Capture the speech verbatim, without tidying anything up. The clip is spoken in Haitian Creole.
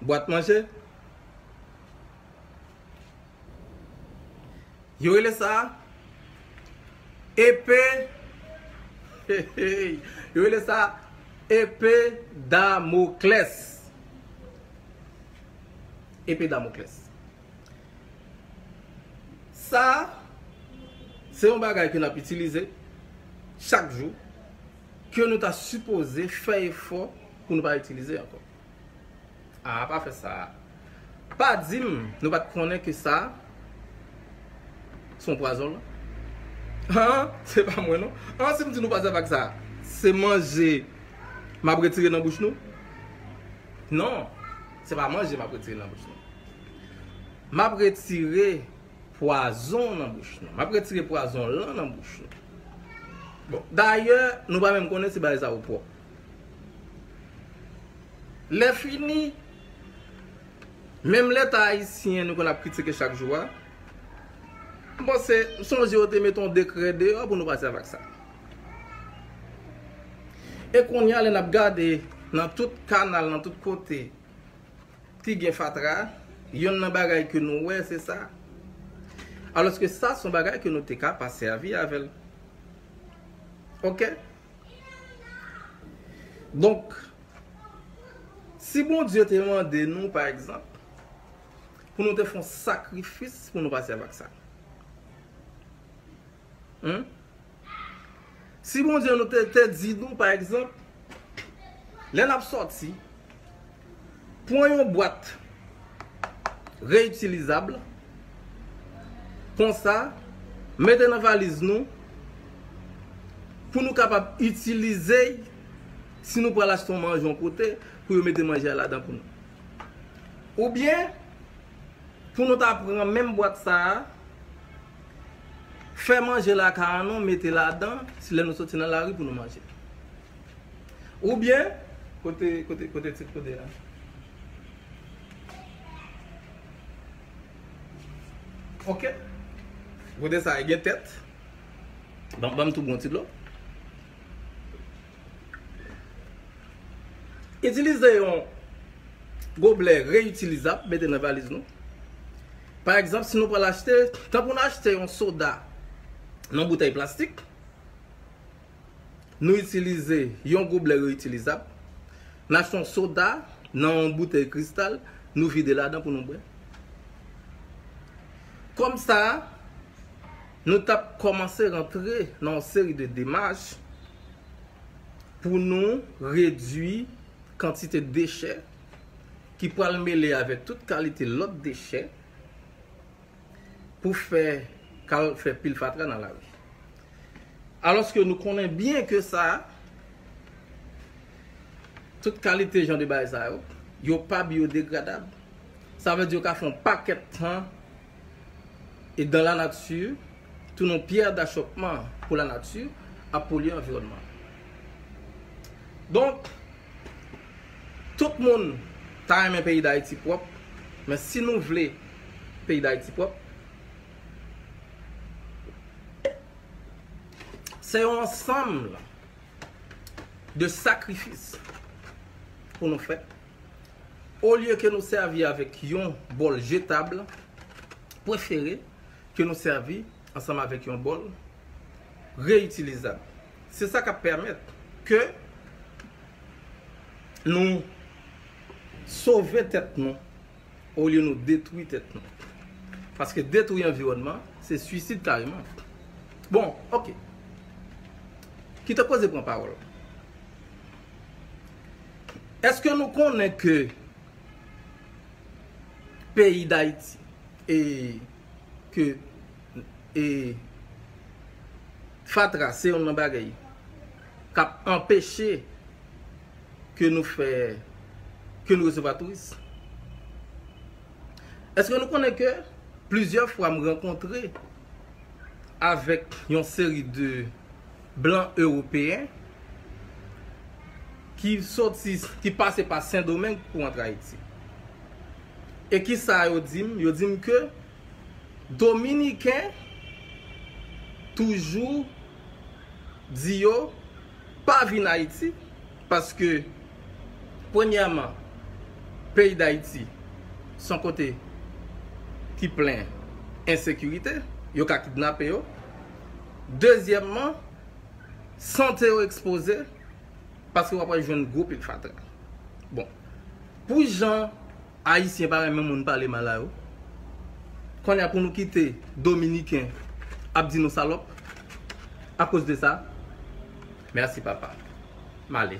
Bwat manje. Yo rele sa epe. Yo rele sa epe Damoklès. Epe Damoklès. Sa, se yon bagay ke n ap itilize chak jou, ke nou ta sipoze fè efò pou nou pa itilize ankò. A, pa fè sa. Pa di m nou pa t konnen ke sa se yon pwazon, la. An, se pa mwen, non. An, si m di nou pa sèvi ak sa, se manje m ap retire nan bouch nou? Non, se pa manje m ap retire nan bouch nou. M ap retire pwazon nan bouch nou. M ap retire pwazon lan nan bouch nou. Bon, dayè, nou pa menm konnen si bagay sa yo pwòp. Lè fini, menm Leta ayisyen nou konn ap kritike chak jou a, m panse, m sonje yo te mete yon dekrè deyò pou nou pase avèk sa. E kounye a, lè n ap gade nan tout kanal, nan tout kote ki gen fatra, yonn nan bagay ke nou wè, se sa. Alòske sa, se yon bagay ke nou te ka pa sèvi avè l. Oke? Donk, si Bondye te mande nou, pa egzanp, pou nou te fè yon sakrifis pou nou pase avèk sa. Hmm? Si Bondye nou te, te di nou, pa egzanp, lè n ap sòti, pran yon bwat reyitilizab, konsa, mete nan valiz nou, pou nou kapab itilize l si nou pral achte yon manje yon kote, pou yo mete manje a ladan pou nou. Oubyen, pou nou ta pran menm bwat sa a, fè manje lakay an nou, mete ladan, si lè nou soti nan lari pou nou manje. Oubyen, kote, kote, kote tit kote a? Oke. Kote sa a gen tèt. Ban, ban m tou bon ti dlo. Itilize yon goblè reyitilizab, mete nan valiz nou. Pa egzanp, si nou pral achte, tankou n achte yon soda nan boutèy plastik, nou itilize yon goblè reyitilizab, n achte yon soda nan yon boutèy kristal, nou vide ladan pou nou bwè. Kòmsa, nou t ap kòmanse rantre nan yon seri de demach pou nou redui kantite dechè ki pral mele avèk tout kalite lòt dechè pou fè, k al fè pil fatra nan lari. Alòske nou konnen byen ke sa, tout kalite jan de bagay sa yo, yo pa byodegradab. Sa vle di yo ka fè yon pakèt tan e dan lanati, tounen yon pyè dachòpman pou lanati, ap polye anviwònman. Donk, tout moun ta renmen peyi Dayiti pwòp, men si nou vle peyi Dayiti pwòp, se yon ansanm de sakrifis pou nou fè. Olye ke nou sèvi avèk yon bòl jetab, prefere ke nou sèvi ansanm avèk yon bòl reyitilizab. Se sa k ap pèmèt ke nou sove tèt nou olye nou detwi tèt nou. Paske detwi anviwònman, se swisid kareman. Bon, oke. Kite koze pran pawòl. Èske nou konnen ke peyi Dayiti e ke e fatra se youn nan bagay k ap anpeche ke nou fè, ke nou resevwa touris? Èske nou konnen ke plizyè fwa m rankontre avèk yon seri de blan ewopeyen ki soti, ki pase pa Sendomeng pou antre Ayiti? E kisa yo di m? Yo di m ke Dominiken toujou di yo pa vin Ayiti, paske, premyèman, peyi Dayiti se yon kote ki plen ensekirite, yo ka kidnape yo. Dezyèmman, sante yo ekspoze, paske w ap al jwenn gwo pil fatra. Bon, pou jan Ayisyen pa renmen moun pale mal a yo, kounye a pou nou kite Dominiken ap di nou salòp akoz de sa? Mèsi papa. M ale.